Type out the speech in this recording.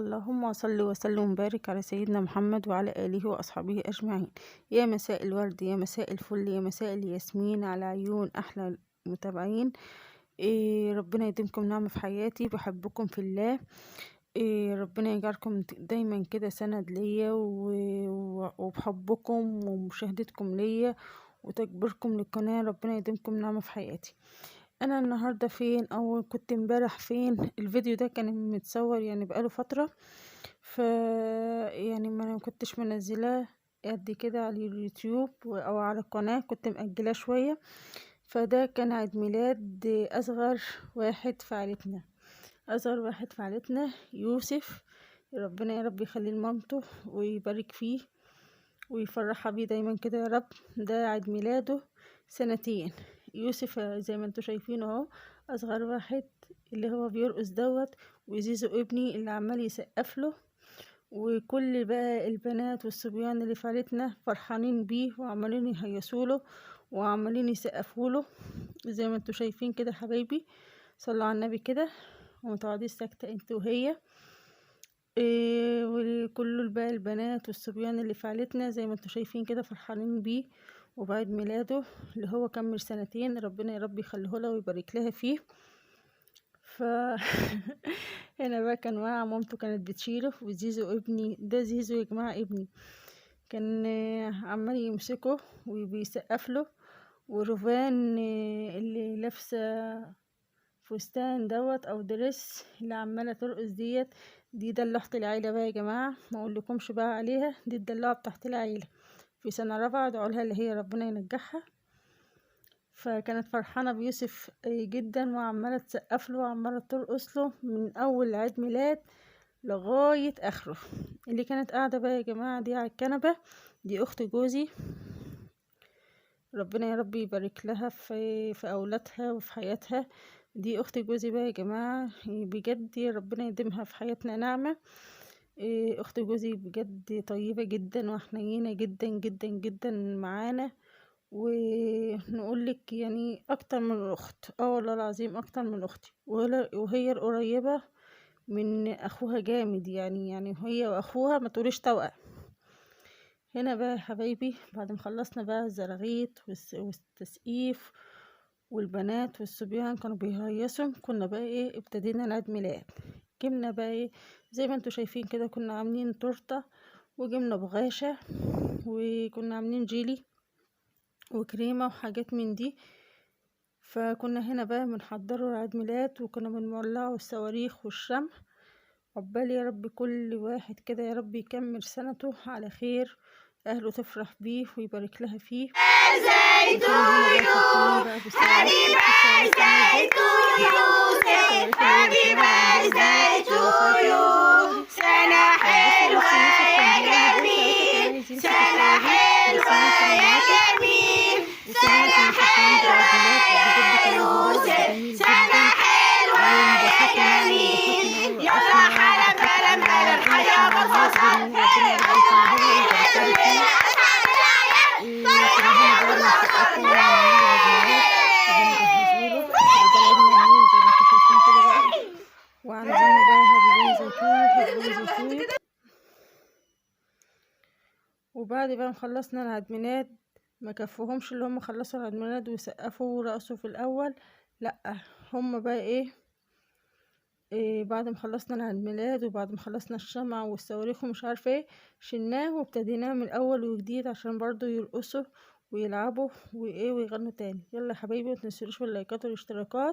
اللهم صل وسلم وبارك على سيدنا محمد وعلى آله وأصحابه أجمعين. يا مساء الورد، يا مساء الفل، يا مساء الياسمين على عيون أحلى متابعين. إيه ربنا يديمكم نعمة في حياتي، بحبكم في الله. إيه ربنا يجعلكم دايما كده سند ليا وبحبكم ومشاهدتكم ليا وتكبيركم للقناة. ربنا يديمكم نعمة في حياتي. انا النهارده فين او كنت امبارح فين؟ الفيديو ده كان متصور يعني بقاله فترة، ف يعني ما كنتش منزلاه قد كده على اليوتيوب او على القناة، كنت مأجلاه شوية. فده كان عيد ميلاد اصغر واحد في عيلتنا، اصغر واحد في عيلتنا يوسف. ربنا يا رب يخليه لمامته ويبارك فيه ويفرحها بيه دايما كده يا رب. ده عيد ميلاده سنتين يوسف، زي ما انتوا شايفين اهو، اصغر واحد اللي هو بيرقص دوت، وزيزو ابني اللي عمال يسقف له، وكل بقى البنات والصبيان اللي في عيلتنا فرحانين بيه وعمالين يهيصوا له وعمالين يسقفوا له زي ما انتوا شايفين كده. حبايبي صلوا على النبي كده وما تقعديش ساكته انت وهي. إيه وكل بقى البنات والصبيان اللي في عيلتنا زي ما انتوا شايفين كده فرحانين بيه وبعيد ميلاده اللي هو كمل سنتين، ربنا يا رب يخليه لها ويبارك لها فيه. ف هنا بقى كان واقع، مامته كانت بتشيله، وزيزو ابني ده، زيزو يا جماعة ابني كان عمال يمسكه وبيسقف له. وروفان اللي لابسه فستان دوت او dress اللي عماله ترقص ديت، دي دلوعة العيلة بقى يا جماعة، ما اقولكمش بقى عليها، دي الدلوعة بتاعت العيلة في سنة رابعه، ادعوا لها اللي هي ربنا ينجحها. فكانت فرحانة بيوسف جدا وعماله تسقف له وعماله ترقص له من اول عيد ميلاد لغاية اخره. اللي كانت قاعدة بقى يا جماعة دي على الكنبة دي اخت جوزي، ربنا يا رب يبارك لها في اولادها وفي حياتها. دي اخت جوزي بقى يا جماعة، بجد ربنا يديمها في حياتنا نعمه. اخت جوزي بجد طيبة جدا وحنينه جدا جدا جدا معانا، ونقول لك يعني اكتر من اخت، والله العظيم اكتر من اختي، وهي القريبة من اخوها جامد يعني هي واخوها ما تقوليش توأم. هنا بقى يا حبايبي بعد ما خلصنا بقى الزراغيط والتسقيف والبنات والصبيان كانوا بيهيصوا، كنا بقى ايه ابتدينا العيد ميلاد. جبنا بقى ايه زي ما انتوا شايفين كده، كنا عاملين تورته وجبنا بغاشه وكنا عاملين جيلي وكريمه وحاجات من دي. فكنا هنا بقى بنحضره العيد ميلاد، وكنا بنولعه الصواريخ والشمع. عقبال يا رب كل واحد كده يا رب يكمل سنته على خير، اهله تفرح بيه ويبارك لها فيه. Birthday to you. Happy birthday to Yusuf. Happy birthday to you. سنة حلوة يا جميل، سنة حلوة يا جميل، سنة حلوة يا يوسف، سنة حلوة يا جميل. يلا حالا بالا بالا الحياة بتفصل. وعندنا بقى happy birthday to happy birthday to. وبعد بقى ما خلصنا العيد ميلاد، ما كفوهمش اللي هم خلصوا العيد ميلاد وسقفوا ورقصوا في الاول، لا هم بقى ايه بعد ما خلصنا العيد ميلاد وبعد ما خلصنا الشمع والصواريخ ومش عارفه ايه، شلناه وابتديناه من الاول وجديد عشان برضو يرقصوا ويلعبوا وايه ويغنوا تاني. يلا يا حبايبي ما تنسوش اللايكات والاشتراكات.